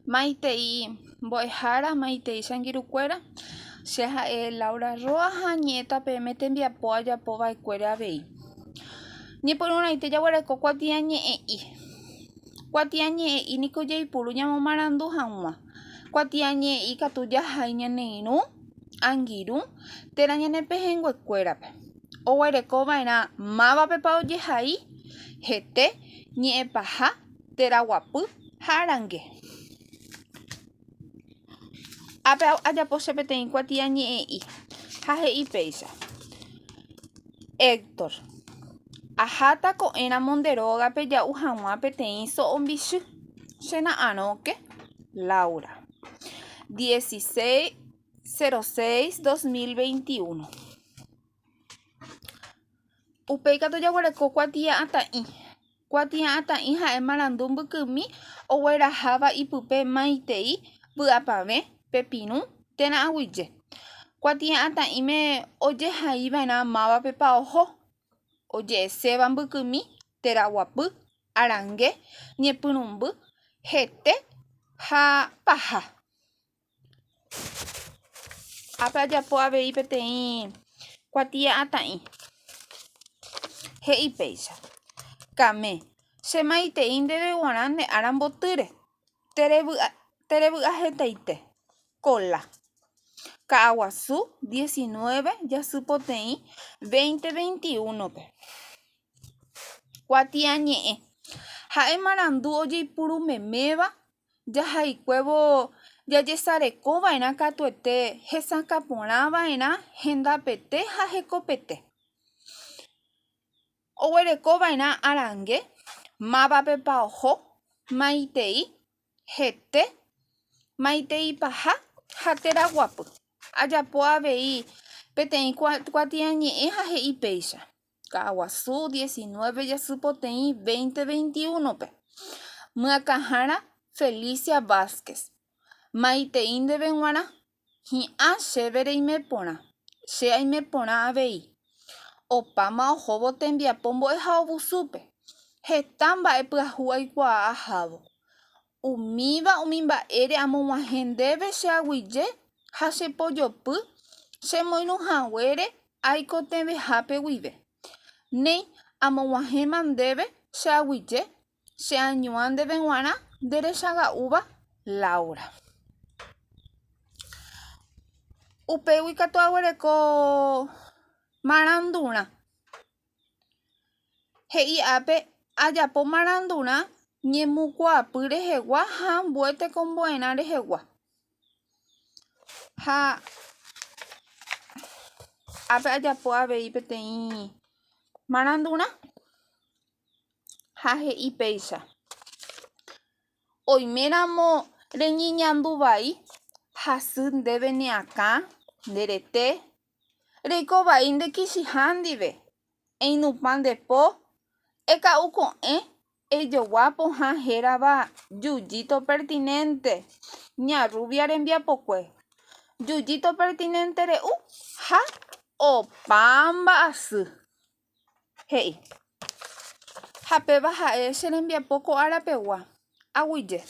Maitei mbo'ehára, maitei che angirũkuéra, che ha'e Laura Roa ha añe'ẽta peẽme tembiapo ajapo va'ekuére avei. Ñepyrũrãite jaguereko kuatiañe'ẽ'i. Kuatiañe'ẽ'i niko jaipuru ñamomarandu hag̃ua. Kuatiañe'ẽ'i katu jahai ñane irũ, angirũ térã ñane pehẽnguekuérape. Oguereko va'erã mávapepa ojehai, hete, ñe'ẽpaha, térã guapy ha arange. Ápe ajapo che peteĩ kuatiañe'ẽ'i ha he'i péicha, Héctor, aháta ko'ẽramo nde rógape ja'u hag̃ua peteĩ so'ombichy. Che na'arõke, Laura. 16.06 2021. Upéi katu jaguereko kuatia'atã'i. Kuatia'atã'i ha'e marandu mbykymi ogueraháva ipype maitei, vy'apavẽ, pepirũ térã aguyje. Kuatia'atã'íme ojehaiva'erã mávapepa oho, oje'eséva mbykymi térã guapy, arange, ñepyrũmby, hete ha paha. Ápe ajapo avei peteĩ kuatia'atã'i. He'i péicha, Kame, che maitei ndéve guarã ne ára mbotýre, terevy'a hetaite. Kola. Ka'aguasu, 19 jasypoteĩ, 2021-pe. Kuatiañe'ẽ. Ha'e marandu ojeipurumeméva Jahaikuévo jajesarekova'erã katuete hesakã porã va'erã hendapete ha hekopete. Oguerekova'erã arange, mávapepa oho, maitei, hete, maitei paha ha térã guapy. Ajapo avei peteĩ kuatiañe'ẽ ha he'i péicha. Ka'aguasu 19 jasypoteĩ 2021-pe. Myakãhára Felicia Vázquez. Maitei ndéve g̃uarã, hi'ã chéve reime porã, che aime porã avei. Opáma ohóvo tembiapo mbo'ehaovusúpe, heta mba'e pyahu aikuaa ahávo. Umíva umi mba'ére amog̃uahẽ ndéve che aguyje ha che pojopy chemoirũ haguére aikotevẽhápe guive. Néi, amog̃uahẽma ndéve che aguyje, che añuã ndéve g̃uarã nde rechaga'úva, Laura. Upégui katu aguereko marandurã. He'i ápe ajapo marandurã ñemukuaapy rehegua ha ambue tekombo'erã rehegua. Ha ápe ajapo avei peteĩ marandurã ha he'i péicha, Oiméramo reñeñandu vai hasy ndéve ne akã, nde rete, Reiko vai nde kichiha ndive, einupã nde po, eka'u ko'ẽ, ejogua pohã hérava Yuyito Pertinente, ña Rubia rembiapokue. Yuyito Pertinente re'u ha opa mba'asy. He'i. Ha péva ha'e che rembiapo ko ára pegua. Aguyje.